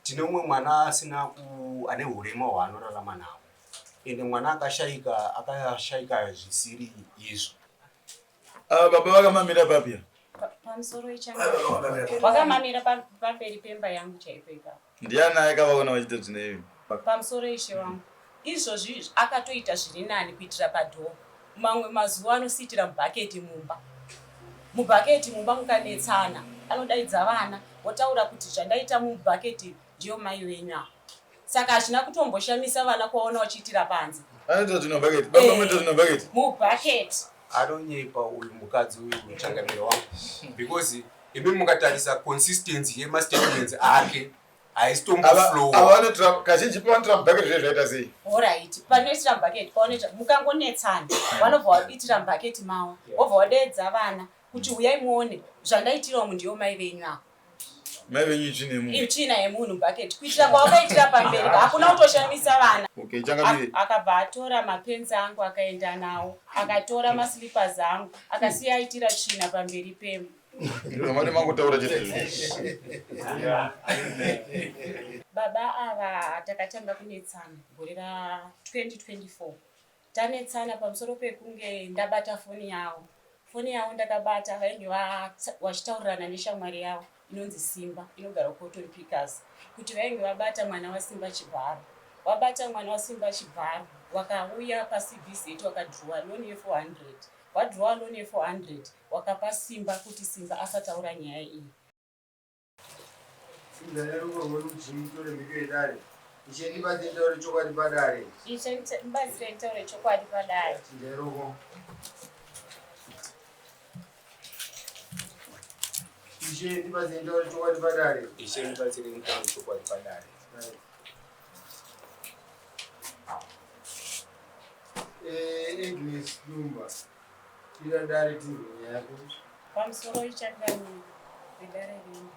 Tine umwe mwana asina ku ane hurema hwaanorarama nahwo, ende mwana akashaika akashaika zvisiri izvo. Ava baba vakamamira papi? Pamusoro ichanga vakamamira pamberi pemba yangu chaipo ipapo. Ndiani akavaona vachiita zvine izvi? Pamusoro, ishe wangu, izvozvi akatoita zviri nani kuitira padoor. Mamwe mazuva anosiitira mubhaketi mumba, mubhaketi mumba. Mukanetsana anodaidza vana votaura kuti zvandaita mubhaketi ndiyo mai venyu ava. Saka hazvina kutomboshamisa vana kuvaona vachiitira panze. Anoita zvino bhaketi baba, moita zvino bhaketi? Mubhaketi. Anonyepa uyu mukadzi uyu, changamire wangu, because imi mukatarisa consistency yemastatements ake haisitomboflowa. Ava vanoitira kazhinji pavanoitira mubhaketi zve zvaita sei? Alright, panoitira mubhaketi, panoitira, mukangonetsana vanobva vaitira mubhaketi mavo, vobva vadeedza vana kuti uyai muone zvandaitira umu, ndiyo mai venyu ava. Mai venyu itsvina yemunhu. Itsvina yemunhu, bhaketi kuitira kwavakaitira pamberi hakuna kutoshamisa vana. Okay, changamire. Akabva atora mapenzi angu akaenda nawo, akatora maslippers angu, akasiya aitira tsvina pamberi pemu. Zvamati mangotaura chete izvi. Baba ava takatanga kunetsana gore ra2024. Tanetsana pamusoro pekunge ndabata foni yavo. Foni yavo ndakabata vainge vachitaurirana neshamwari yavo inonzi Simba, inogara kuCotton Pickers, kuti vainge vabata mwana waSimba chibharo. Wabata mwana waSimba chibharo, wakauya paCBZ wakadhirowa loan ye400. Wadhirowa loan ye400, wakapa Simba kuti Simba asataura nyaya iyi. Simba neruoko rwerudyi mutore mhiko yedare. Ishe, ndibatsire nditaure chokwadi padare. Ishe, ndibatsire nditaure chokwadi padare. Chinjai ruoko. Ishe, ndibatsire nditaure chokwadi padare. Ishe, ndibatsire nditaure chokwadi padare. Right. Agnes Dumba, ira dare tinzwe nyaya yako. Pamusoro, ichangamire wedare rino.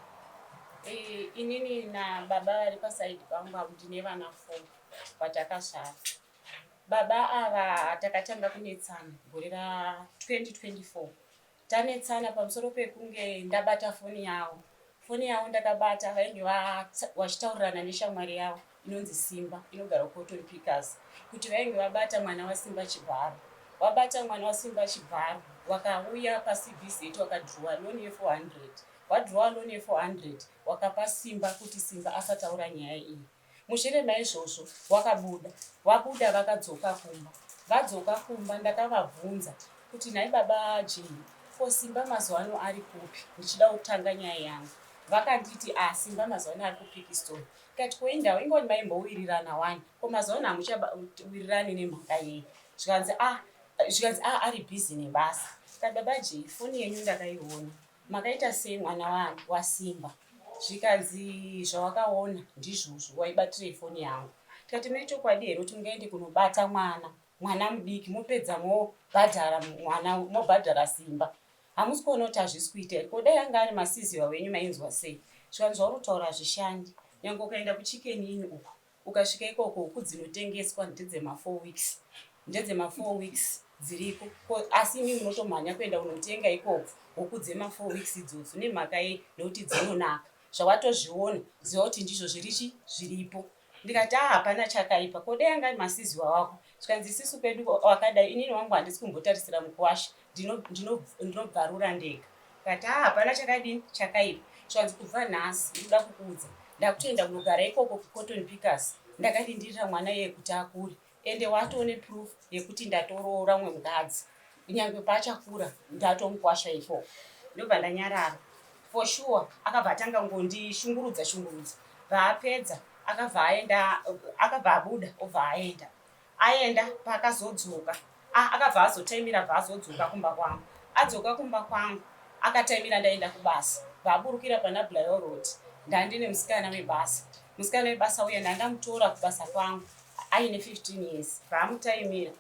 Inini nababa vari paside pangu avo ndine vana 4 vatakazvara. Baba ava takatanga kunetsana gore ra2024. Tanetsana pamusoro pekunge ndabata foni yavo. Foni yavo ndakabata vainge vachitaurirana neshamwari yavo inonzi Simba, inogara kuCotton Pickers, kuti vainge vabata mwana waSimba chibharo. Wabata mwana waSimba chibharo, wakauya paCBZ wakadhirowa loan ye400. Wadhirowa loan ye400, wakapa Simba kuti Simba asataura nyaya iyi. Mushure maizvozvo wakabuda. Wabuda, vakadzoka kumba. Vadzoka kumba, ndakavabvunza kuti, "Nhai baba Jei, ko Simba mazuva ano ari kupi?" Ndichida kutanga nyaya yangu, vakanditi, "A, Simba mazuva ano ari kuPikiston." Kati, "Ko indawo ingoni maimbowirirana wani, ko mazuva ano hamuchawirirani nemhaka yei?" Zvikanzi, "A," zvikanzi, "A, ari busy nebasa." Kati, "Baba Jei, foni yenyu ndakaiona, makaita sei mwana waSimba?" Zvikanzi, "Zvawakaona ndizvozvo, waibatirei foni yangu?" Tikati, "Mune chokwadi here kuti mungaende kunobata mwana mudiki, mopedza mobhadhara mwana, mobhadhara Simba? Hamusi kuona kuti hazvisi kuita here? Ko dai anga ari masiziva wenyu, mainzwa sei?" Zvikanzi, "Zvauri kutaura hazvishandi. Nyange ukaenda kuChicken Inn uku, ukasvika ikoko, huku dzinotengeswa ndedzema4 weeks, ndedzema4 weeks dziriko. Asi imi munotomhanya kuenda kunotenga ikoko huku dzema4 weeks idzodzo. Nemhaka yei? Nekuti dzinonaka. Zvawatozviona, ziva kuti ndizvo zvirichi zviripo." Ndikati, "A, hapana chakaipa. Ko dai anga ari masiziwa wako?" Zvikanzi, "Isisu kwedu wakadai, inini wangu handisi kumbotarisira mukuwasha, ndinobvarura ndega." Kati, "A, hapana chakadini chakaipa." Zvikanzi, "Kubva nhasi ndinoda kukuudza, ndakutoenda kunogara ikoko kuCotton Pickers ndakarindirira mwana iye kuti akure. Ende watone proof yekuti ndatoroora umwe mukadzi. Kunyange paachakura ndatomukwasha ikoko." Ndobva ndanyarara. For sure akabva atanga ngondishungurudza shungurudza. Vaapedza akabva aenda, akabva abuda, obva aenda. Aenda, paakazodzoka, akabva azotaimira, bva azodzoka kumba kwangu. Adzoka kumba kwangu, akataimira ndaenda kubasa, bva aburukira pana Bulawayo Road. Ndandine musikana webasa. Musikana webasa uya ndandamutora kubasa kwangu aine 15 years. Bvaamutaimira,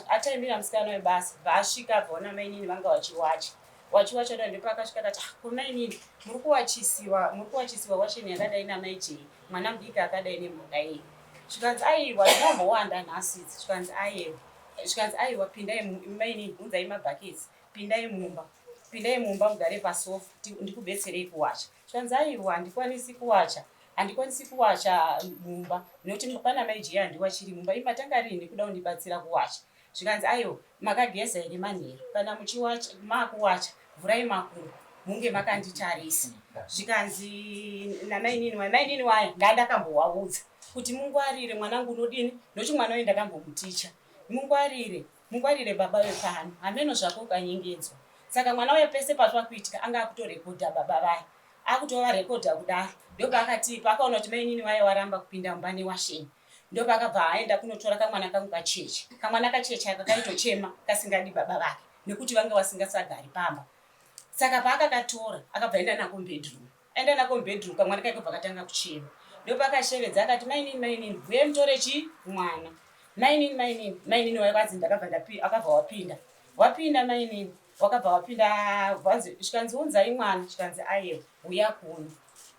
ataimira musikana webasa, bvaasvika, bvaona mainini vanga vachiwacha, wachiwacha da. Ndopakasvika akati, "Ah, ko mainini, muri kuwachisiwa, muri kuwachisiwa washeni yakadai namai Jei, mwana mudiki akadai, nemhaka yei?" Zvikanzi, "Aiwa, zvinombowanda nhasi idzi." Zvikanzi, "Aiwa." Zvikanzi, "Aiwa, pindai mainini, unzai mabhaketsi, pindai mumba, pindai mumba mugare pasofa, ndikubetserei kuwacha." Zvikanzi, "Aiwa, handikwanisi kuwacha." Handikwanisi kuwacha mumba nekuti pana mai Jay handiwachiri mumba. Imi matanga rinhi kuda kundibatsira kuwacha? Zvikanzi aiwa makageza here manheru? Kana muchiwacha makuwacha vhurai makumbo munge makanditarisa. Zvikanzi namainini waya, mainini waya ndandakambowaudza kuti mungwarire mwanangu unodini nokuti mwana uyu ndakambomuticha. Mungwarire, mungwarire baba vepano hameno zvako ukanyengedzwa. Saka mwana uya pese pazvakuitika anga akutorekodha baba vaya. Akutovarekodha kudaro ndopaakati paakaona kuti mainini vaye waramba kupinda mumba newasheni ndopaakabva aenda kunotora kamwana kangu kacheche. Kamwana kacheche aka kaitochema kasingadi baba vake nekuti vanga vasingasagari pamba. Saka paakakatora akabva aenda nako mubedroom. Aenda nako mubedroom kamwana kake kabva katanga kuchema. Ndopaakashevedza akati mainini mainini huyai mutore chii mwana. Mainini mainini mainini waye kwanzi ndakabva ndapi akabva wapinda. Wapinda mainini wakabva wapinda vanzi zvikanzi unzai mwana zvikanzi ayewa huya kuno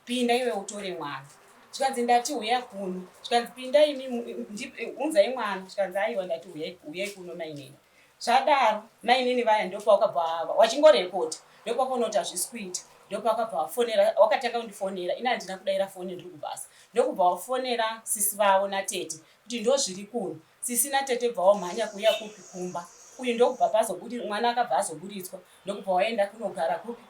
pinda iwe utore mwana zvikanzi ndati huya kuno zvikanzi pinda imi unzai mwana zvikanzi aiwa ndati huyai kuno mainini. Zvadaro mainini vaya ndopawakabva wachingorekota ndopakaona kuti hazvisi kuita ndopakabva wafonera wakatanga kundifonera ini handina kudaira foni ndiri kubasa ndokubva wafonera sisi vavo natete kuti ndozviri kuno sisi natete bva wamhanya kuuya kupi kumba uyu ndokubva pazobudi mwana akabva azoburitswa ndokubva waenda kunogara kupi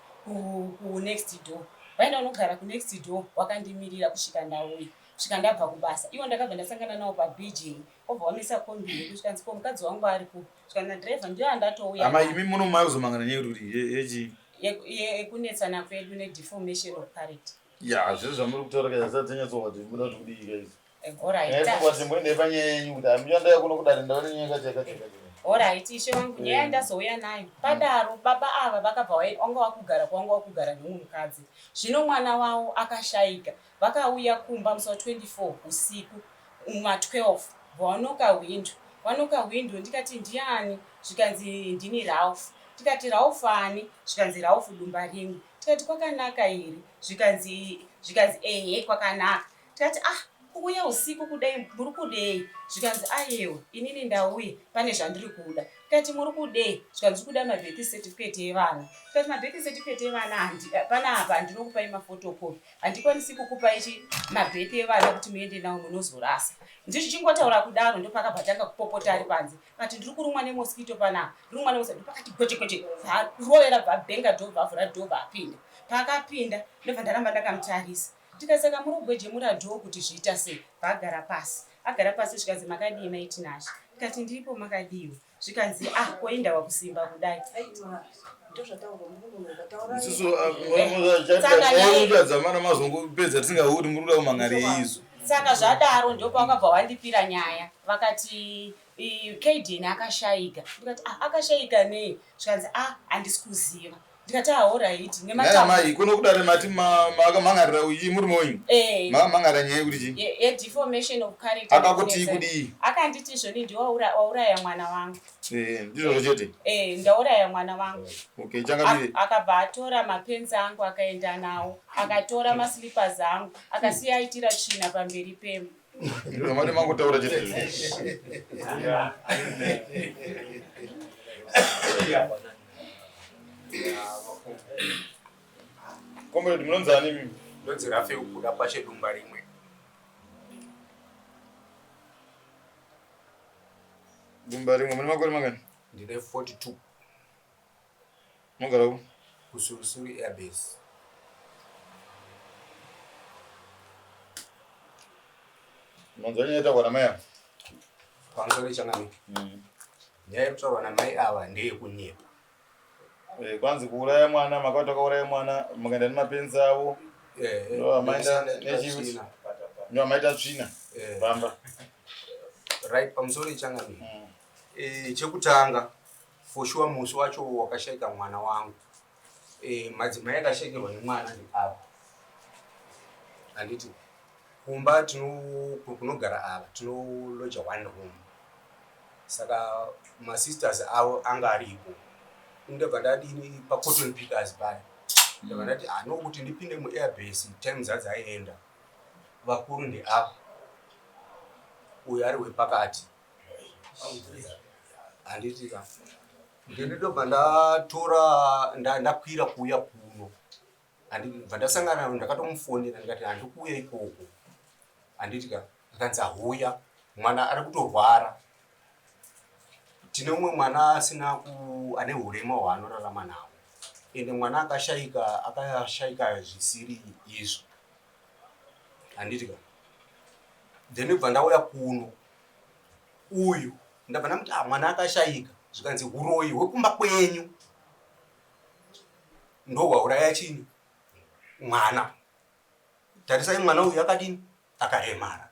kunext door vaenda kunogara kunext door wakandimirira kusvika ndauya kusvika ndabva kubasa ivo ndakabva ndasangana nawo pabj obva wamisa kombi yedu zvikanzi ko mukadzi wangu ari kupi zvikanzi nadriver ndiyo andatouya Ama imi muno maizomangana nyaya yekuti yechi yekunetsana kwedu nedeformation of character. Ya zvese zvamuri kutaura kaizvi asati tanyatsoona kuti muda kuti kudii kaizvi. Alright. Kuti mboendei panyaya yenyu kuti hamuchandaya kuno kudare ndava nenyaya yakati yakati yakati. Alright, ishe wangu nyaya ndazouya nayo. Padaro baba ava vakabva wanga wakugara kwanga wakugara nemumwe mukadzi. Zvino mwana wavo akashaika. Vakauya kumba musi wa 24 usiku ma 12 vanoka hwindo. Vanoka hwindo ndikati ndiani? Zvikanzi ndini Ralph. Tikati Ralph ani? Zvikanzi Ralph Dumbarimwe. Tikati kwakanaka here? Zvikanzi zvikanzi ehe kwakanaka. Tikati ah kuuya usiku kudai muri kudei? Zvikanzi ayewa inini ndauya pane zvandiri kuda. Tikati muri kudei? Zvikanzi kuda mabirth certificate evana. Tikati mabirth certificate evana panapa handinokupai maphotocopy. Handikwanisi kukupai chi mabirth evana kuti muende nawo munozorasa. Ndichingotaura kudaro ndopakabva tanga kupopota ari panze. Kati ndiri kurumwa nemosquito panapa. Ndiri kurumwa nemosquito. Ndopakati gweche gweche. Rovera bva bhenga door bva door bva apinda. Paakapinda ndobva ndaramba ndakamutarisa. Tikati saka muri kugwejemura door kuti zviita sei? Bva agara pasi. Agara pasi zvikanzi makadii mai Tinashe? Tikati ndiripo makadiwa. Zvikanzi ah koindawa kusimba kudai. Isusu dzamana mazongopedza tisingahuri muri kuda kumhan'arei izvo. Saka zvadaro ndopavakabva wandipira nyaya vakati Kaden akashaika. Ndikati ah akashaika nei? Zvikanzi ah handisi kuziva. Ndikati ah alright Nai mai kuno kudare mati makamhan'arira uyi murume wenyu. Makamhan'arira nyaya yekuti chii? Yedeformation of character. Akakuti kudii? Akanditi izvoni ndiwe wauraya mwana wangu. Ndizvozvo chete? Ndauraya mwana wangu. Okay, changamire. Akabva atora mapenzi angu akaenda nawo. Akatora maslippers angu akasiya aitira tsvina pamberi pemba. Ndizvo mangotaura chete izvo. Comrade munonzi ani imi? Ndonzi Rafe Kuda Pashe Dumba rimwe. Dumba rimwe mune makore mangani? Ndine 42. Munogara ku? Kusurusuru Airbase. Manzwa nyaya yataurwa namai ava? Pamusoro changamire. Nyaya yekutaurwa namai ava ndeyekunyepa. Kwanzi kuuraya mwana, makati wakauraya mwana, mukaenda nemapenzi avo. Ndo amaenda nechiuti. Ndo amaita tsvina. Pamba. Right, pamusoro changamire. Chekutanga, for sure musi wacho wakashaika mwana wangu. Madzimai akashaikerwa nemwana ndeava. Handiti kumba kunogara ava tinoloja one room. Saka masisters avo anga aripo. Ndabva ndadini pacotton pickers paya. Ndabva ndati ah no kuti ndipinde muairbase time dzadzaienda. Vakuru ndeava. Uyu ari wepakati. Handiti ka. Ndini ndobva ndatora ndakwira kuuya kuno. Handibva ndasangana ndakatomufonera ndikati handikuuya ikoko. Handiti ka akanzi ahuya mwana ari kutorwara. Tine umwe mwana asina ku ane hurema hwaanorarama nahwo. Ende mwana akashaika akashaika zvisiri izvo. Handiti ka. Then bva ndauya kuno uyu ndabva ndamuti ah, mwana akashaika zvikanzi huroyi hwekumba kwenyu ndohwauraya chini mwana tarisai mwana uyu akadini akaremara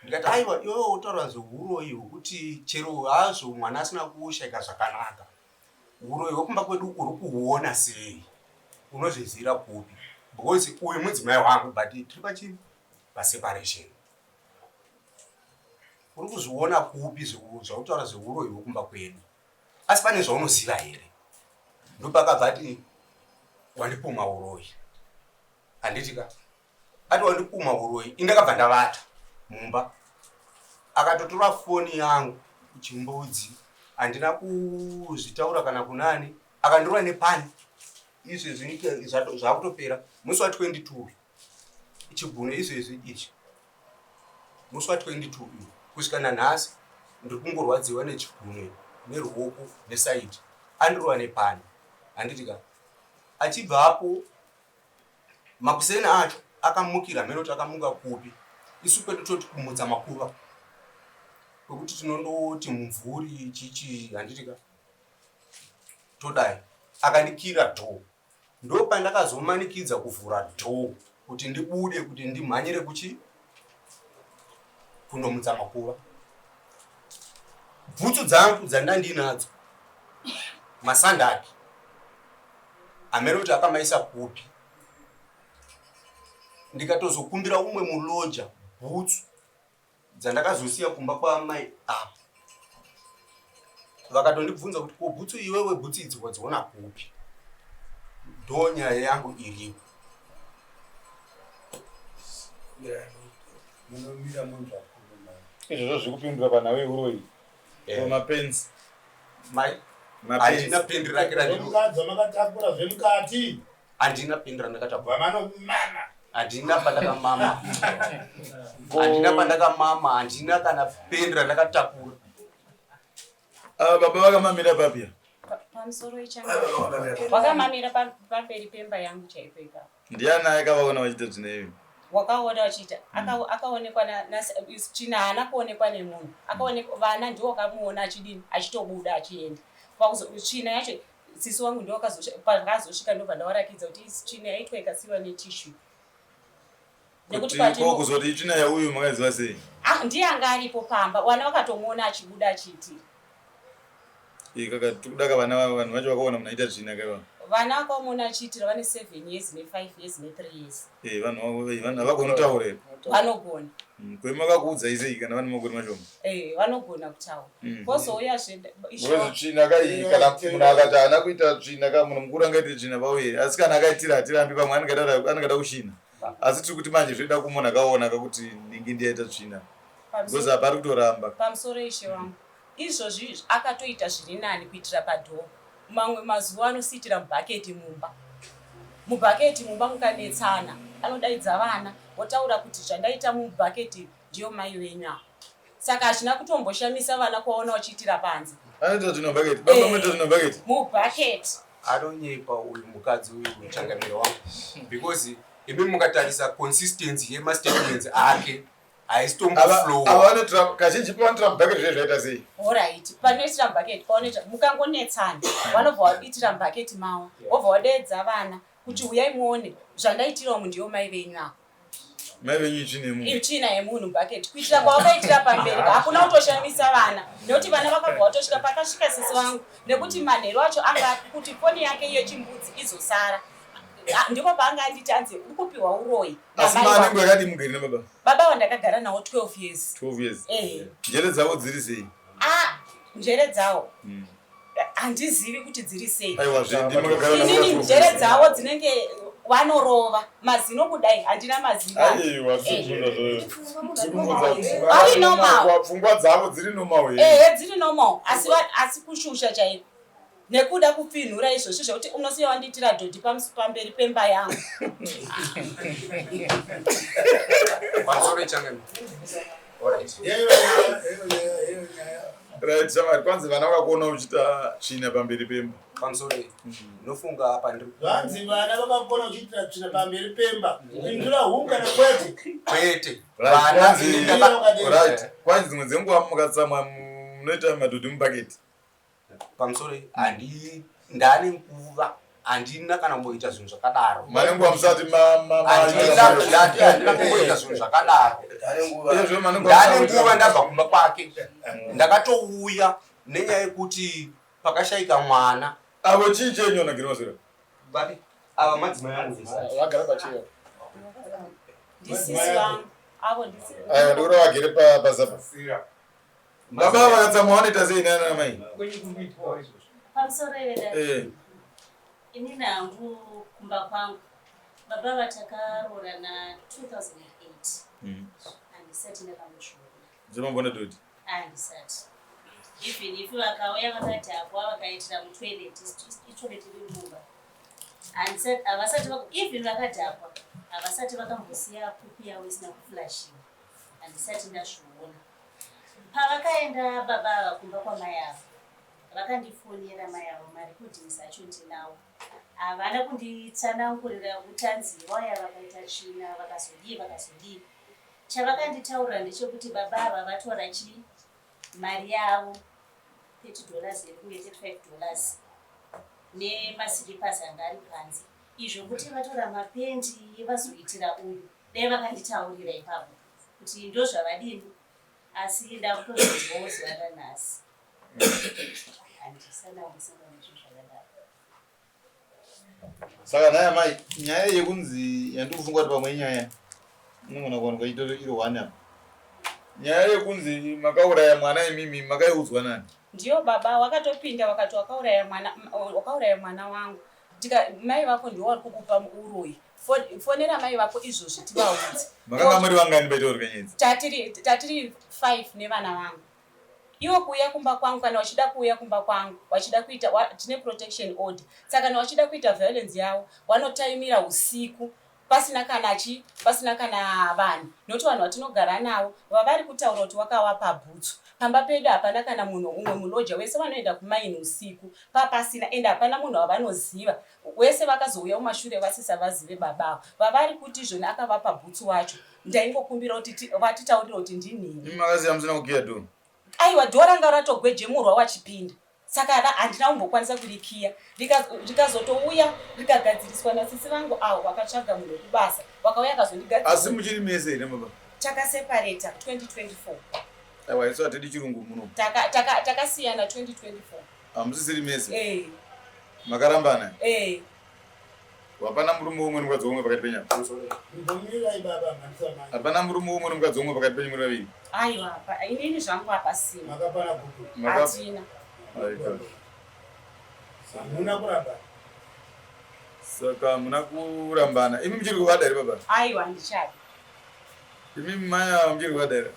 ndikati aiwa iwewe wotaura zvehuroyi hwekuti chero hazvo mwana asina kushaika zvakanaka huroyi hwekumba kwedu uri kuhuona sei unozviziira kupi because uyu mudzimai wangu but tiri pachii paseparation uri kuzviona kupi zvautaura zvehuroyi hwekumba kwedu asi pane zvaunoziva here ndopakabva ati wandipuma uroyi handiti ka ati wandipuma uroyi indakabva ndavata mumba akatotora foni yangu chimbudzi handina kuzvitaura kana kunani akandirova nepani izvezvi zvakutopera musi wa 22 chigunwe izvezvi ichi musi wa 22 uyu kusvika nanhasi ndiri kungorwadziwa nechigunwe neruoko nesaidi andirova nepani handiti ka achibvapo makuseni acho akamukira mheno kuti akamuka kupi isu kwedu toti kumutsa makuva kwekuti tinondoti mumvuri chichi handiti ka todai akandikira dhoo Ndopandakazomanikidza kuvhura door kuti ndibude kuti ndimhanyire kuchi kundomutsa makuva. Bhutsu dzangu dzandandinadzo masandaki hameno kuti akamaisa kupi ndikatozokumbira umwe muloja bhutsu dzandakazosiya kumba kwaamai apa vakatondibvunza kuti ko bhutsu iwewe bhutsu idzi wadziona kupi ndo nyaya yangu iripo izvozvo zviri kupindura panhau yeuroyi eh. mapenzi mai handina pendi rake randinokadzi makatakura zvemukati handina pendi randakatakura handina pandakamama handina pandakamama handina kana pendi randakatakura ah, baba vakamamira papia pamusoro vakamamira pamberi pemba yangu chaipo ipapo ndiani akavaona vachiita tsvina iyo wakaona vachiita akaonekwa tsvina haana kuonekwa nemunhu akaonekwa vana ndiwo wakamuona achidini achitobuda achienda tsvina yacho sisi wangu ndiwo pakazosvika ndobva ndawarakidza kuti tsvina yaitwa ikasiwa netishu nekuti kuzoti itsvina yauyu makaiziva sei ah, ndiye anga aripo pamba wana vakatomuona achibuda achiitira Kaka vana vanhu vacho vakaona munhu aita tsvina kaiva. Vana vakamuona achiitira vane 7 years ne 5 years ne 3 years. Eh vanhu vanhu havagoni kutaura here? Vanogona. Mm, ko makakuudza sei kana vane makore mashoma? Eh vanogona kutaura. Mm. Kozouya zve isho. Tsvina kai kana munhu akati haana kuita tsvina ka munhu mukuru angaite tsvina pauye asi kana akaitira hatirambi pamwe anenge ada kushina. Asi tiri kuti manje zvoida kumunhu akaona kakuti ningi ndiyaita tsvina. Because apa ari kutoramba. Pamusoro ishe wangu. Izvozvi izvi akatoita zviri nani kuitira padoor. Mamwe mazuva anosiitira mubucket mumba. Mubucket mumba mukanetsana anodaidza vana votaura kuti zvandaita mubucket ndiyo mai venyu ava. Saka hazvina kutomboshamisa vana kuvaona vachiitira panze. Anoita zvino bucket. Baba eh, anoita zvino bucket. Mubucket. Anonyepa uyu mukadzi uyu changamire wangu because imi mukatarisa consistency yemastatements ake haisitomboflowa kazhinji pavanotora mubhaketi zve zvaita sei orit panoitira mubhaketi pavanoita mukangonetsana vanobva vaitira mubhaketi mavo vobva vadeedza vana kuti huyai muone zvandaitira umu ndiyo mai venyu avo mai venyu itsvina yemunhu itsvina yemunhu bhaketi kuitira kwavakaitira pamberi hakuna kutoshamisa vana nekuti vana vakabva vatosvika pakasvika sisi vangu nekuti manheru acho anga kuti foni yake yechimbudzi izosara Ah, ndipo paanga anditi anzi uri kupiwa uroyi asi maanenge yakadii mugari nababa baba vandakagara nawo 12 years 12 years eh njere dzavo dziri sei ah njere dzawo hmm. handizivi kuti dziri sei aiwa zve inini njere dzavo dzinenge vanorova mazino kudai handina mazino aiwa ari normal pfungwa dzavo dziri normal ehe dziri normal asi asi kushusha chaiko. Nekuda kupfinhura izvozvi zvekuti unosiya wandiitira dhodhi pamberi pemba yangu. Pamusoro changamire. Alright. Right, shamwari, kwanzi vana vakakuona uchiita tsvina pamberi pemba. Pamusoro nofunga apa ndiri Vanzi vana vakakuona uchiitira tsvina pamberi pemba. Pindura hungu kana kwete. Kwete. Right, Vana kwanzi ini ndaka- right, kwanzi dzimwe dzenguva mukatsamwa munoita madhodhi mubhaketi. Pamusoro handi ndane nguva handina kana kumboita zvinhu zvakadaro. Mane nguva musati ma ma ma Handina ndati handina kumboita zvinhu zvakadaro. Uyezve mane nguva Ndane musati nguva ndabva kumba kwake. Ndakatouya nenyaya yekuti pakashaika mwana. Avo chii chenyu na Girima Sura? Vapi? Ava madzimai angu vese. Vagara pacheya. Ndisisi vangu. Avo ndisisi. Aiwa ndikuda vagere pa pasapa. Baba vakatsamwa vanoita sei nana mai? Pamusoro vedare. Inini hangu kumba kwangu baba vatakaroora na 2008 handisati ndakambozviona. Zvemambona dhodhi. Handisati. Even if vakauya vakadhakwa vakaitira mutoilet, itoilet iri mumba. Handisati havasati even vakadhakwa havasati vakambosiya pupu yavo isina kuflashiwa. Handisati ndazviona. Pavakaenda baba ava kumba kwamai ava vakandifonera mai avo marecordings acho ndinawo. Havana kunditsanangurira kuti anzi vauya vakaita tsvina vakazodii vakazodii. Chavakanditaurira ndechekuti baba ava vatora chi mari yavo $30 iri kunge $35 nemasilipas anga ari panze. Izvo kuti vatora mapendi vazoitira uyu dai vakanditaurira ipapo kuti ndozvavadini asi ndakutozonzwawo zuva ranhasi. Handisana kusangana nezvinhu zvakadaro. Saka nhai amai, nyaya yekunzi yandiri kufunga kuti pamwe inyaya inogona kuwanikwa itori iri one apa. Nyaya yekunzi makauraya mwana imimi makaiudzwa nani? Ndiyo baba wakatopinda wakati wakauraya mwana wakauraya mwana wangu. Tika mai vako ndiwo vari kukupa uroyi. Fonera mai vako izvozvi tivaudze. Makanga muri vangani paitaurika nyaya idzi? Tatiri tatiri 5 nevana vangu. Iwe kuuya kumba kwangu kana uchida kuuya kumba kwangu wachida kuita wa, tine protection order saka kana wachida kuita violence yavo wanotaimira usiku pasina kana chi pasina kana vanhu nokuti vanhu vatinogara navo vavari kutaura kuti wakawapa bhutsu pamba pedu hapana kana munhu umwe muloja wese vanoenda kumaini usiku papasina ende hapana munhu wavanoziva wese vakazouya kumashure vasisavazive baba ava vavari kuti izvoni akavapa bhutsu wacho Ndaingokumbira kuti vatitaurire kuti ndinhingi. Imi makaziva musina kukiya door? Aiwa door ranga ratogwejemurwa wachipinda saka handina kumbokwanisa kurikiya rikazotouya rikagadziriswa nasisi vangu avo vakatsvaga munhu wekubasa vakauya akazondigadzirisa. Asi muchiri mese here baba? Takaseparata 2024. Aiwa isu hatidi chirungu muno. Takasiyana 2024. Hamusisiri mese? Eh. Makarambana? Eh. Hapana murume umwe nomukadzi umwe pakati penyu apa. Hapana murume umwe nomukadzi umwe pakati penyu muri vaviri. Aiwa, inini zvangu hapasina. Makapana kupi? Hatina. Hamuna kurambana. Saka hamuna kurambana. Imi muchiri kuvada here baba? Aiwa, handichadi. Imi maya muchiri kuvada here?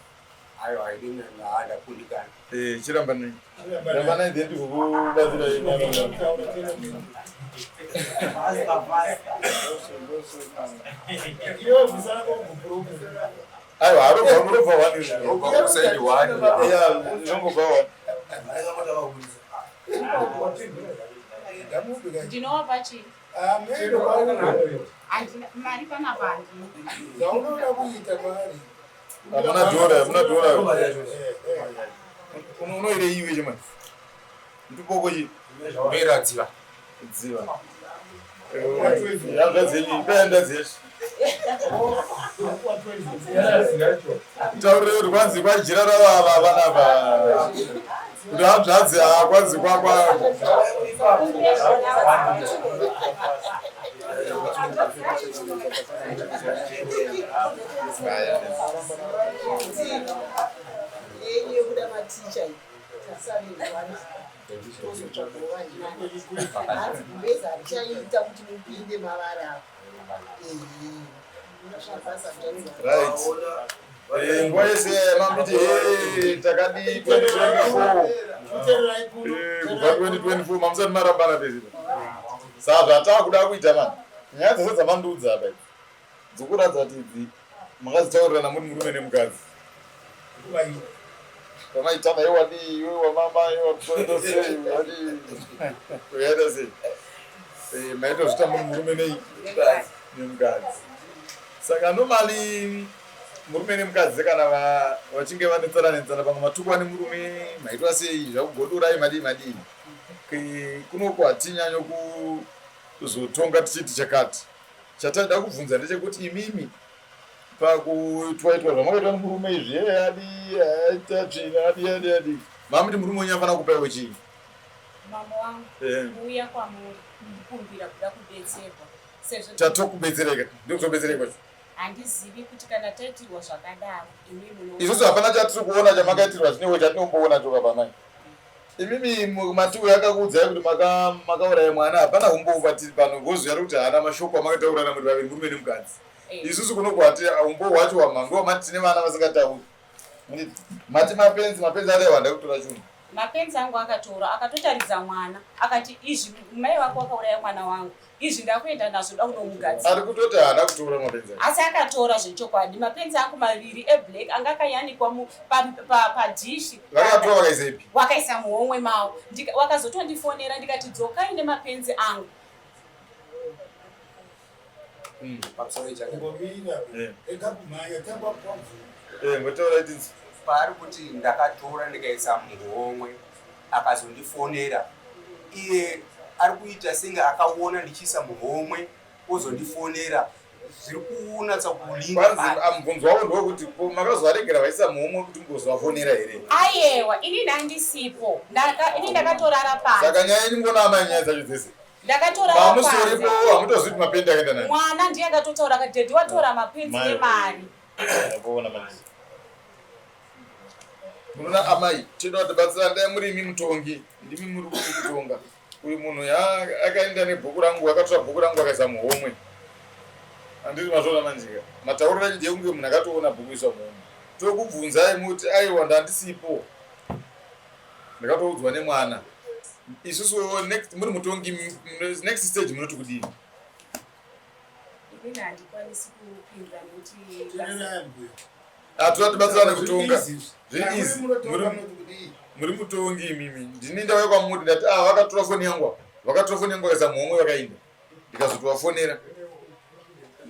Aiwa, inini ndakundikana. Eh, chirambanai. Rambanai then tikukubatsirai. Aiwa, arobva murobva wani. Robva kuside wani. Yeah, zvongobva wani. Ndinovapa chii? Handina mari panapa handina. Zvaunoda kuita kwaari. Hamuna dhora, hamuna dhora. Unoire iwe chema. Ndipoko chi. Mera dziva. Dziva. Yazvadzenyu, ipenda dzeshe. Taurire kuti kwanzi kwajira ravava vanapa. Kuti hanzvadzi haa kwanzi kwakwa. Yekuda maticha iyi tasarirwana tozotsvagawo vazhinji hanzi gumbezi harichaita kuti mupinde mavari apa. Right. Nguva yese mamiti hey, takadii 2024. Eh, kubva 2024 mamusati marambana pese saa zvatakuda kuita mani nyaya dzose dzamandiudza apa idzi dzokuratidza kuti idzi makazitaurirana muri murume nemukadzi pamaitana iwe wadii iwe wamama iwe wakutoita sei wadii uyaita sei eh, maitozvita muri murume nei nemukadzi saka normally murume nemukadzi kana vachinge vanetsana netsana pamwe matukwa nemurume maitwa sei zvakugodorai madii madii kunoku hatinyanyo kuzotonga tichiti chakati chataida kubvunza ndechekuti imimi pakuitwaitwa zvamakaitwa nemurume izvi hey, adi aita tsvina adi adi adi mamuti murume wenyu afanira kupaiwo chii mambo wangu eh. kuuya kwamuri kukumbira kuda kubetserwa sezvo tatokubetsereka ndikutobetsereka kwacho handizivi kuti kana taitirwa zvakadaro imi muno isusu hapana chatiri kuona chamakaitirwa chinewo chatinomboona choka pamai imimi mati uyo akakuudzai kuti makauraya mwana hapana umbowo patiri pano ngozi yari kuti haana mashoko amakataurana muri vaviri murume nemukadzi eh. isusu kuno kwati umbowo hwacho wamhango wamati tine vana vasingatauri mati mapenzi mapenzi ataiwanda kutora chunhu mapenzi angu akatora akatotaridza mwana akati izvi mai vako vakauraya mwana wangu izvi ndakuenda nazvo da kunomugadzira ari kutoti haana kutora mapenzi asi akatora zvechokwadi mapenzi angu maviri eblack anga akayanikwa padhishi vakatora vakaisepi wakaisa muhomwe mavo wakazotondifonera ndikati dzokai nemapenzi angu hmm. eh. paari kuti ndakatora ndikaisa muhomwe akazondifonera iye ari kuita senge akaona ndichiisa muhomwe ozondifonera zviri kunatsa kulinga mubvunzo wavo ndewekuti makazovaregera vaisa muhomwe kuti mugozovafonera here ayewa ini ndandisipo ini ndakatorara pasi saka nyaya yenyu ngona amai nyaya dzacho dzese ndakatorara pamusoripo hamutozivi kuti mapendi akaenda nani mwana ndiye akatotaura akati dhedhi watora mapenzi nemari Munoona amai, tinoda kutibatsira ndai muri imi mutongi, ndimi muri kutonga. Uyu munhu akaenda nebhuku rangu, akatora bhuku rangu akaisa muhomwe. Handiti mazvoona manjika. Matauriro acho ndekunge munhu akatoona bhuku iswa muhomwe. Tokubvunzai muti aiwa ndandisipo. Ndakatoudzwa nemwana. Isusu next muri mutongi next stage munoti kudini? Inini handikwanisi kupindura nekuti Hatina tibatsirane kutonga. Zviri easy. Muri mutongi imimi. Ndini ndauya kwamuri ndati ah vakatora foni yangu. Vakatora foni yangu vakaisa muhomwe vakainda. Ndikazotovafonera.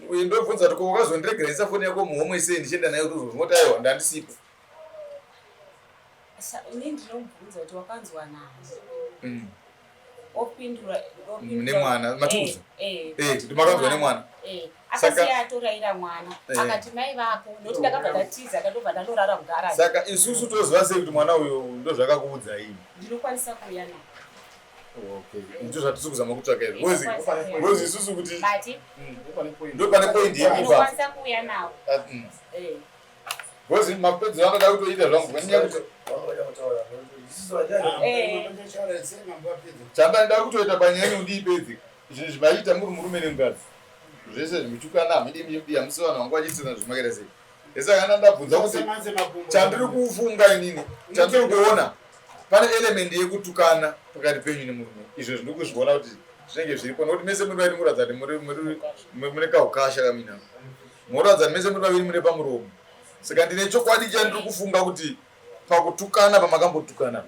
Uye ndobvunza kuti ko wakazondiregera isa foni yako muhomwe sei ndichienda nayo kuti uzozvoti aiwa ndandisipo. Ini ndinomubvunza kuti wakanzwa nani. Mm. Opindura nemwana matiudza. Eh, eh, eh kuti makanzwa nemwana. Eh, akasiya atoraira mwana eh. akati mai vako nokuti ndakabva ndatiza akatobva ndanorara kugara. Saka isusu toziva sei kuti mwana uyu ndozvakakuudza ini? Ndinokwanisa kuuya naye. Okay. Ndizvo zvatiri kuzama kutsvaka izvo. Ngozi ngozi isusu kuti ndo pane point yedu ipapo. Ndinokwanisa kuuya nawo. Ah. Eh. Because mapedzero anoda kutoita zvangu nenyaya kuti chandanda kutoita panyaya yenyu ndiipedze zvinhu zvimaita muri murume nemukadzi zvese zvimuchukana hamidi midi hamusi vanhu vangu vachiitirana zvimakaita sei ese kana ndabvunza kuti chandiri kufunga inini chandiri kuona pane element yekutukana pakati penyu nemurume izvo zvindiri kuzviona kuti zvinenge zviripo nokuti mese muri vaviri muratidza kuti mune kaukasha kaminako Moratidza mese muri vaviri mune pamuromo. Saka ndine chokwadi chandiri kufunga kuti pakutukana pamakambotukana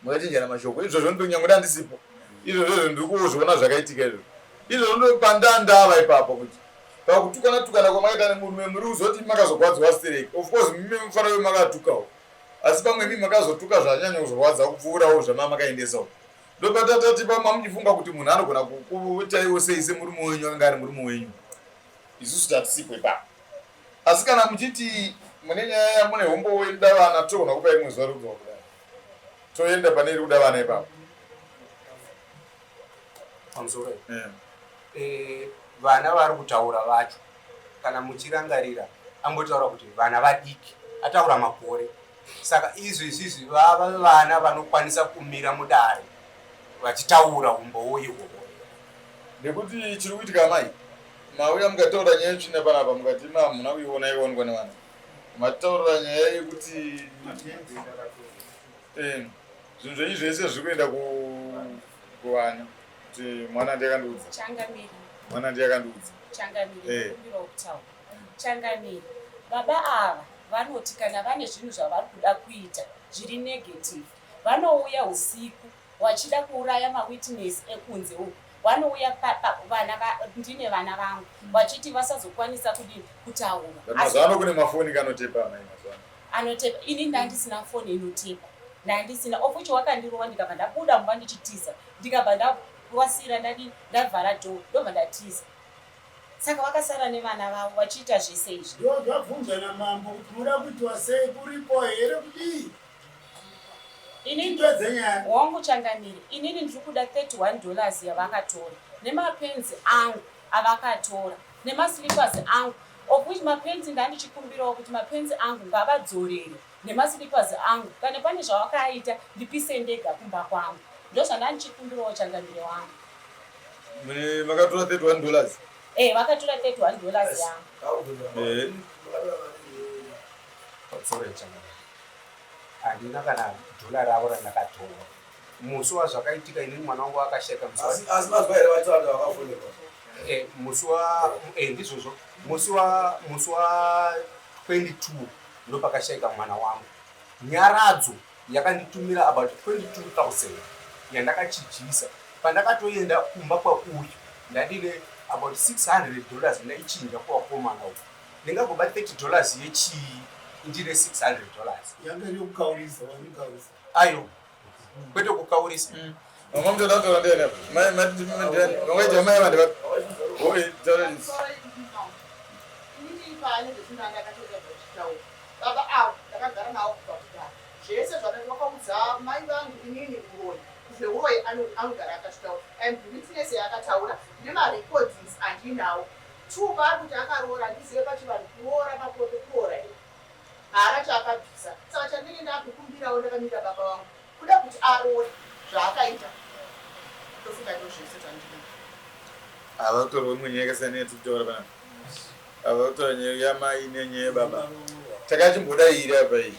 makachinjana mashoko izvozvo ndonyange ndandisipo izvozvo ndiri kuzviona zvakaitika izvozvo izvozvo ndopandandava ipapo kuti pakutukana tukana kwamakaita nemurume muri kuzoti makazogwadziwa stereki of course mime mufanira kuve makatukawo asi pamwe imi makazotuka zvanyanya kuzorwadza kupfuurawo zvamamakaendesawo ndopatatati pamwe muchifunga kuti munhu anogona kukuitaiwo sei semurume wenyu akanga ari murume wenyu isusu tatisipo ipapo asi kana muchiti mune nyaya yamune hombo wenda vana togona kupa rimwe zuva rikudzoka kudai toenda pane iri kuda vana ipapo pamusoro eh, vana vari kutaura vacho kana muchirangarira ambotaura kuti vana vadiki ataura makore Saka izvo izvizvi vava vana vanokwanisa kumira mudare vachitaura umbowo ihwohwo. Nekuti chiri kuitika amai, mauya mukataura nyaya yetsvina panapa mukati hamuna kuiona yakaonekwa nevana. Mataurira nyaya yekuti eh, Zvinhu zvenyu zvese zviri kuenda kuvana kuti mwana ndiye akandiudza. Changamire. Mwana ndiye akandiudza. Changamire, ndokumbirawo kutaura. Changamire, baba ava vanoti kana vane zvinhu zvavari kuda kuita zviri negative vanouya usiku wachida kuuraya mawitness ekunze uku wanouya vana ndine vana vangu wachiti vasazokwanisa kudini kutaura. Mazuva ano kune mafoni kanotepa amai mazuva ano. Anotepa ini ndandisina foni inotepa ndandisina of which wakandirova ndikabva ndabuda mumba ndichitiza ndikabva ndawasira ndadini ndavhara door ndobva ndatiza saka vakasara nevana vavo vachiita zvese izvi. Ndozvabvunzwa namambo kuti munoda kuitwa sei kuripo here kudii? Inini Tipedze nyaya. Hongu changamire, inini ndiri kuda 31 dollars yavakatora nemapenzi angu avakatora nemaslippers angu of which mapenzi ndandichikumbirawo kuti mapenzi angu ngavadzorere nemaslippers angu kana pane zvavakaita ndipise ndega kumba kwangu ndozvandandichikumbirawo changamire wangu. Mune makatora 31 dollars? Eh, vakatora 31 dollars yangu. Eh. Sorry changamire. Handina kana dhola ravo randakatora. Musi wazvakaitika inini mwana wangu akashaika musi wa Asi mazwa here vachitaura kuti vakafonerwa? Eh, musi wa eh, ndizvozvo musi wa musi wa 22 ndopakashaika mwana wangu. Nyaradzo yakanditumira about 22000 yandakachidyisa. Pandakatoenda kumba kwauyu ndandine about 600 dollars ndaichinja kuvakomana uku. Ndingagoba 30 dollars yechii ndine 600 dollars. Yanga iri yekukaurisa, wanikaurisa. Ayo. Kwete kukaurisa. Mama mtoto ataura ndiani apa? Mai mati ndiani? Vangaita mai vanhu vapi? Oi, taura izvi. Inini pane zvetinanga ndakatoita zvachitaura. Baba avo ndakagara navo kubva kudhara. Zvese zvandakaudza mai vangu inini uroyi. Zveuroyi anogara akachitaura. And witness yaakataura nemarecordings andinawo. Two paari kuti akaroora handizive pachivanhu kuroora mapoto kuroora here. Haana chaakabvisa. Saka chandinenge ndakukumbirawo ndakamira baba vangu kuda kuti aroore zvaakaita. Ndofunga ndozvese zvandinoita. Ava kutorwa imwe nyaya yakasiyana neyatiri kutaura panapa. Ava kutaura nyaya yamai nenyaya yababa. Takachimboda iri apa iyi.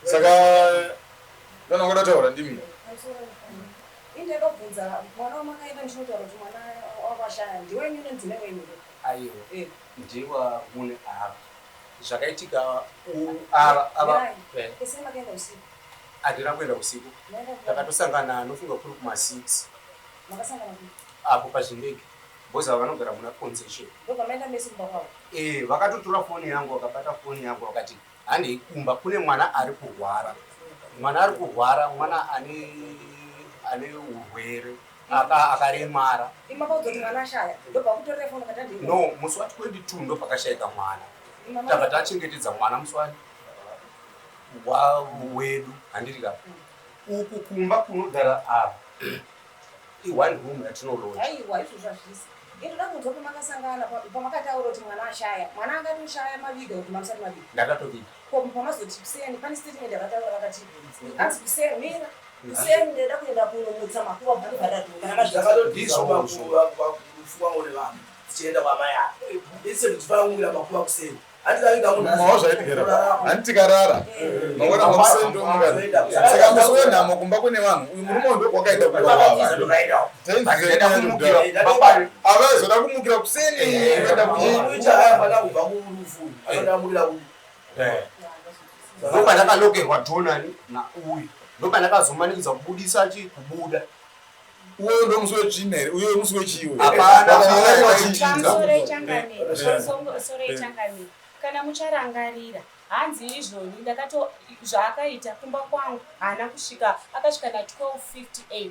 Saka vana ngoda taura ndimi. Ini ndakabvunza mwana wamakaenda ndichinotaura kuti mwana wakwashaya ndiwenyu nemudzimai wenyu. Aiwa. Eh. Ndiwa mune ava. Zvakaitika ava ava. Mirai. Ese makaenda usiku. Handina kuenda usiku. Maenda kupi? Takatosangana nofunga kuri kuma 6 Makasangana kupi? apo pazvindege. Boys ava vanogara muna concession. Ndobva maenda mese kumba kwavo. Eh, vakatotora foni yangu vakabata foni yangu vakati handei kumba kune mwana ari kurwara. Mwana ari kurwara, mwana ane ane urwere akaremara. Imi makaudzwa kuti mwana ashaya. Ndobva vakutorera foni vakati handei. No, musi wa 22 ndopakashaika mwana. Imi Tabva tachengetedza mwana musi wa wedu handiri ka. Uku kumba kunogara ava. I one room yatinoloja. Aiwa izvozvo hazvisi. Inoda kunzwa pamakasangana pamakataura kuti mwana ashaya. Mwana angatoshaya maviga kuti mamusati maviga. Ndakatoviga. Ko pamazoti kuseni pane statement yakataura vakati hanzi kuseni mira kuseni ndinoda kuenda kunomutsa makuva bhadhadho kana Zvakatodhizwa makuva kufuwa ngone vanhu tichienda kwamai ava. Ise tichifanira kumukira makuva kuseni. Handikaviga munhu Mawa zvaitikira. Handiti tikarara. Mangwana makuseni ndomuka. Saka musi wenhamo kumba kune vanhu. Uyu murume uyu ndokwakaenda Kwakatiza kuwa. ndokaendawo. Tainzi avazoda kumukira kuseni kuenda Uyu chaaifanira kubva kurufu. Anoda kumukira ku Ndopandakalokerwa dhonani nauyu. Ndopandakazomanikidza kubudisa chi kubuda. Uyo ndo musi wetsvina here? Uyo musi wechiwe. Hapana. Pamusoro ichangamire, pamusoro ichangamire. Kana mucharangarira hanzi izvoni ndakato zvaakaita kumba kwangu haana kusvika akasvika na 12:58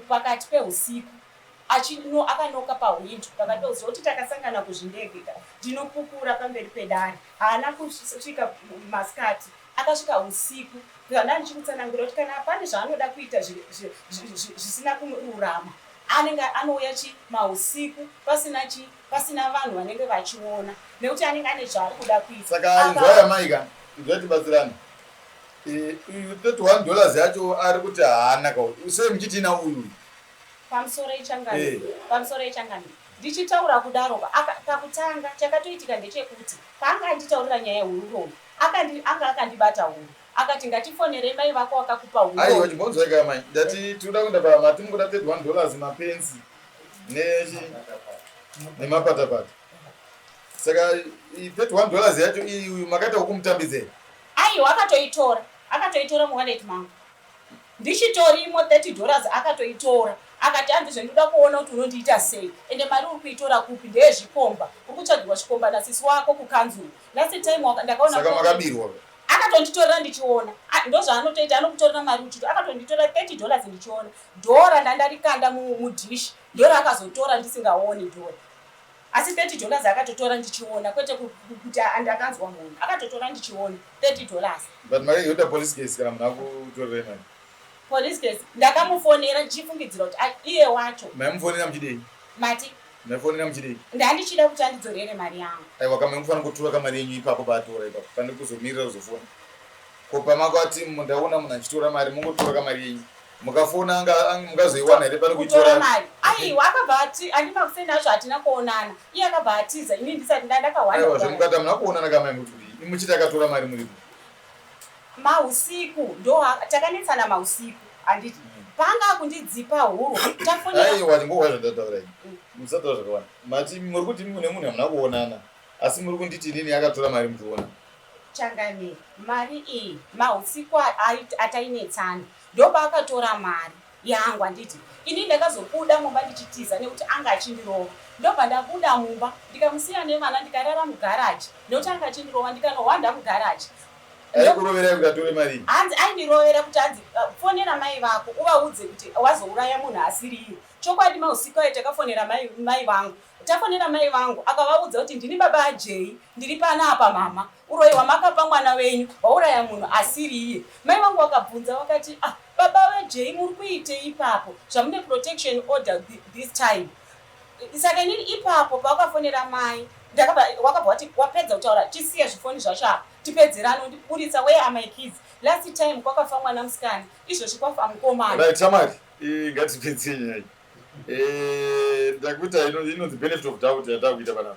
pakati peusiku achino akanoka pahwindo pakati peusiku kuti takasangana kuzvindege ka ndinopupura pamberi pedare haana kusvika masikati akasvika usiku kana ndichikutsanangura kuti kana pane zvaanoda kuita zvisina kururama anenge anouya chi mausiku pasina chi pasina vanhu vanenge vachiona nekuti anenge ane zvaari kuda kuita. Saka inzwa yamai ka, inzwa tibatsirane. Uyu 31 dollars yacho ari kuti haana ka. Sei muchiti ina uyu? Pamusoro ichangamire, pamusoro ichangamire. Ndichitaura kudaro pakutanga chakatoitika ndechekuti paanga anditaurira nyaya yeurombo. Akandi anga akandibata huro. Akati ngatifonere mai vako vakakupa huro. Aiwa chimbonzwai ka mai. Ndati tinoda kuenda pa mati mukuda 31 dollars mapenzi nechi nemapatapata. Saka 31 dollars yacho iyi uyu makaita wekumutambidza here? Aiwa akatoitora. Akatoitora muwallet mangu. Ndichitorimo 30 dollars akatoitora. Akati hanzi zvendoda kuona kuti unondiita sei. Ende mari uri kuitora kupi ndeyezvikomba. Uri kutsvagirwa chikomba nasisi wako kukanzuru. Last time waka, ndakaona Saka makabirwa. Akatonditorera ndichiona. Ndozvaanotoita anokutorera mari uchito. Akatonditora 30 dollars ndichiona. Dhora ndandarikanda mudish. Ndora akazotora ndisingaoni dhora. Asi 30 dollars akatotora ndichiona kwete kuti ndakanzwa munhu. Akatotora ndichiona 30 dollars. But makaita police case kana munhu akutorera mari? Police case ndakamufonera ndichifungidzira kuti iye wacho. Maimufonera muchidei? Mati? Maifonera muchidei? Ndandichida kuti andidzorere mari yangu. Aiwa kama mufanira kutora kamari yenyu ipapo paatora ipapo pane kuzomirira kuzofona. Ko pamakati ndaona munhu achitora mari mongotora kamari yenyu. Mukafona anga mungazoiwana here pane kuitora mari? Aiwa akabva ati andima kuseni acho hatina kuonana. Iye akabva atiza ini ndisati ndakahwanda. Aiwa zvemukati hamuna kuonana kamai muti kudii? Muchiti akatora mari muripo. Mahusiku ndo takanetsana mahusiku handiti paanga akundidzipa huro tafonera. Aiwa chimbohwa zvandataura ini. Musataura zvakawanda. Mati muri kuti mune munhu hamuna kuonana asi muri kunditi inini akatora mari muchiona. Changamire mari iyi mahusiku atainetsana ndopaakatora mari yangu handiti ini ndakazobuda mumba ndichitiza nekuti anga achindirova ndobva ndabuda mumba ndikamusiya nevana ndikarara mugaraji nekuti anga achindirova ndikanohwanda mugaraji Aikuroverai kuti atore mari? Hanzi aindirovera kuti hanzi fonera mai vako uvaudze kuti wazouraya munhu asiri iye. Chokwadi mausiku ayo takafonera mai, mai vangu. Tafonera mai vangu akavaudza kuti ndini baba aJay ndiri panapa mama. Uroyi hwamakapa mwana wenyu wauraya munhu asiri iye. Mai vangu vakabvunza vakati ah baba vaJay muri kuitei ipapo zvamune protection order this time. Saka inini ipapo pawakafonera mai ndakabva wakabva wati wapedza kutaura chisiya zvifoni zvacho apa tipedzerane undiburitsa where are my kids last time kwakafa mwana musikana izvozvi kwafa mukomana. Right shamwari ngatipedzei nyaya iyi. Eh, ndakuita inonzi benefit of doubt yatakuita panapa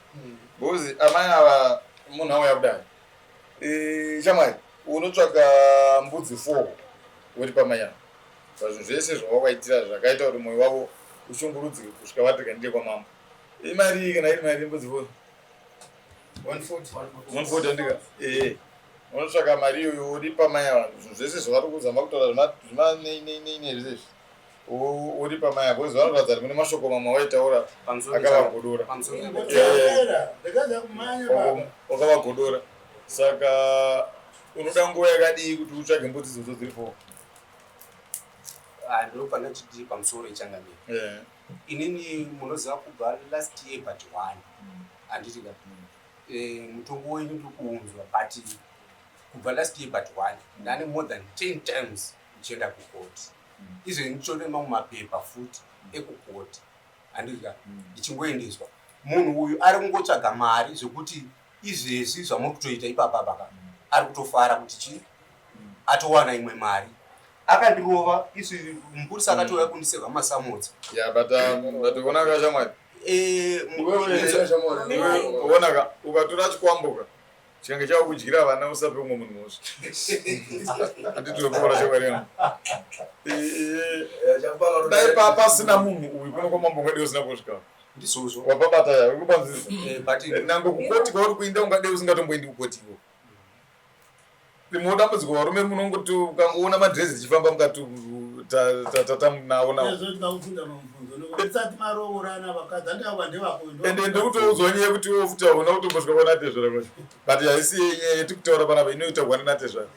because amai ava munhu auya kudai eh, shamwari unotsvaka mbudzi 4 woti pamai ava pazvinhu zvese zvawakaitira zvakaita kuti mwoyo wavo ushungurudzike kusvika vati kandire kwamambo imari kana iri mari mbudzi 4 140 andika eh unotsvaka mari iyoyo woripa mai ava zvinhu zvese zvavari kuzama kutaura zvimaneineinei zvese izvi woripa mai ava because vanoratidza kuti mune mashoko mamwe awaitaura akavagodora wakavagodora saka unoda nguva yakadii kuti utsvage mbudzi idzodzo dziri fo ah, ndinofana chiti pamusoro ichangamire eh. Inini munoziva kubva last year but one handiti ka eh, mutongo wenyu ndiri kuunzwa but kubva last year but one ndane more than 10 times ndichienda kucourt izvo ndichone mamwe mapepa futi ekucourt handiti ka ndichingoendeswa munhu uyu ari kungotsvaga mari zvekuti izvezvi zvamuri kutoita ipapa paka ari kutofara kuti chii atowana imwe mari akandirova izvi mupurisa akatouya kundiseva masamutsa ya but um, but onaka shamwari eh, onaka ukatora chikwamboka chikange chava kudyira vana usape umwe munhu mhosva anditopora shamwari yangu eh, eh, dai pasina munhu uyu kuno kwamambo ungadei usina kusvika ndizvozvo wapabata ya ukupanzisa nango kukoti kwauri kuinda ungadei usingatomboendi kukoti iko Rimwe dambudziko varume munongoti ukangoona madrezi tichifamba mukati tatamunawo nawo. Ende ndikutoudzwa nyaya yekuti iwe futi hauna kutombosvika kwana tezvara kwacho but haisi nyaya yetiri kutaura panapa inoita kwana natezvara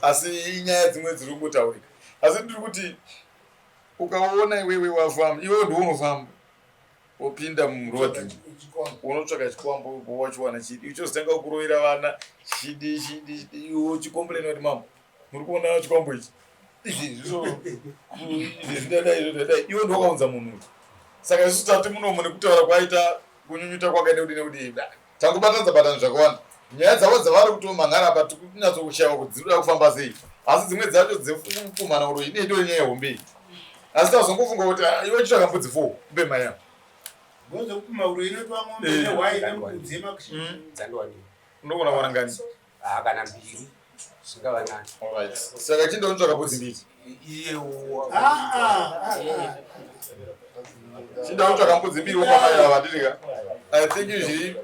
asi inyaya dzimwe dziri kungotaurika asi ndiri kuti ukaona iwewe wafamba iwewe ndiwe unofamba wopinda muroad unotsvaka chikwambo wachiwana chidi uchozotanga kurovera vana chidi chidi chidi iwe uchikomplaina kuti mambo muri kuona chikwambo ichi izvi zvidadai iwe ndiwakaunza munhu uyu saka isu tati munomu nekutaura kwaita kunyunyuta kwakaita kudii nekudii tangobatanidza batani zvakawanda nyaya dzavo dzavari kutomhan'ara apa tikunyatsokushaiwa kuti dzinoda kufamba sei asi dzimwe dzacho dzekupumhana uroyi inei tori nyaya hombe iyi asi tazongofunga kuti ah, iwe chitsvaka mbudzi fo upe mai avo Ngozvekupuma uroyi inoitwa mombe eh. nehwai nembudzi yemakushe. Dzandiwanei. Unogona kuwana ngani? Haa kana mbiri zvingava nani. Alright. Saka chindonotsvaka mbudzi mbiri. Iye Chindonotsvaka mbudzi mbiri wopamai ava handiti ka? I think zviri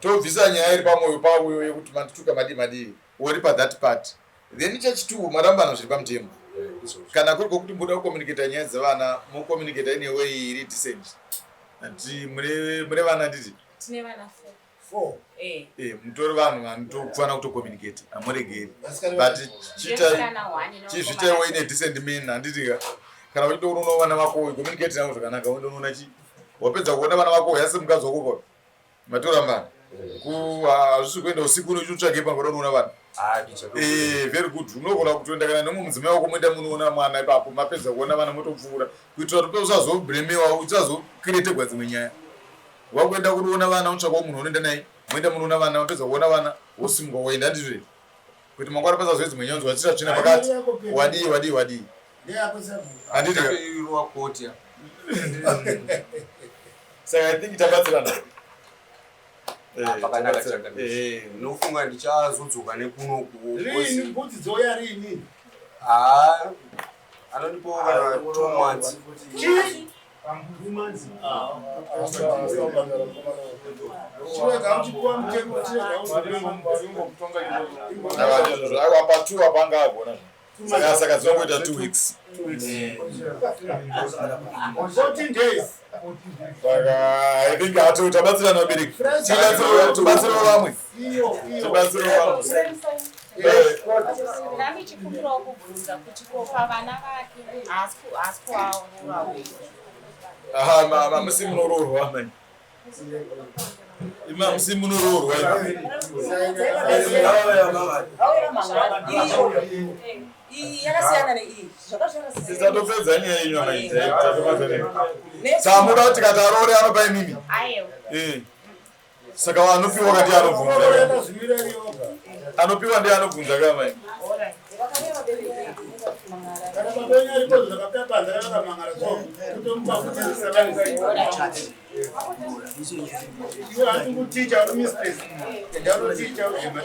tobvisa nyaya iri pamwoyo pavo yekuti mandituka madii madii woripa that part. Then chechitwo marambana zviri pamutemo. Kana kuri kwokuti muda kucommunicata nyaya dzevana mocommunicata in a way iri decent. Ati mune mune vana handiti? Tine vana four. Four. Eh. Eh, mutori vanhu vanotofanira kutocommunicate hamuregeri but chiitai chizvitaiwo in a decent manner handiti ka kana uchitoona vana vako communicate navo zvakanaka undonoona chi wapedza kuona vana vako yasi mukadzi wako kwa matorambana ku hazvisi kuenda usiku unochitsvage panga unoona vana eh very good unogona kutoenda kana nemumwe mudzimai wako moenda munoona mwana ipapo mapedza kuona vana motopfuura kuitira kuti usazobremewa usazokretegwa dzimwe nyaya Wakuenda kunoona vana unotsvakawo munhu unoenda naye moenda munoona vana mapedza kuona vana wosimuka woenda handizvo here kuti mangwana pasazoe dzimwe nyaya wachira tsvina pakati wadii wadii wadii handiti saka i think tabatsirana Ah, pakanaka changamire ndinofunga ndichazodzoka nekunoku Rini mbudzi dzouya rini? haa anondipawo kana 2 months. Chii? Chirega uchipiwa mutemo, chirega. Aiwa, pa two apa anga agona saka saka dzinongoita 2 weeks. 14 days. Saka I think ato tabatsirana vabereki, tibatsirewo vamwe. Iyo, iyo. Tibatsirewo vamwe. Ndanga ndichikumbirawo kubvunza kuti ko pavana vake haasi kuvaroora? Aha, musi munoroorwa mani, ima musi munoroorwa. Iyi yakasiyana neiyi. Tisatopedza nyaya yenyu amai, tatopedza nyaya. Samuda kuti tikati aroore anopa imimi? Aiwa. Eh. Saka anopiwa kati anobvunza, anopiwa ndiye anobvunza ka mai. Kana baba wenyu aripo zvakapepanza vakamangara so kutomupa kuti iwe hati kuticha uri mistress, enda unoticha uzvema.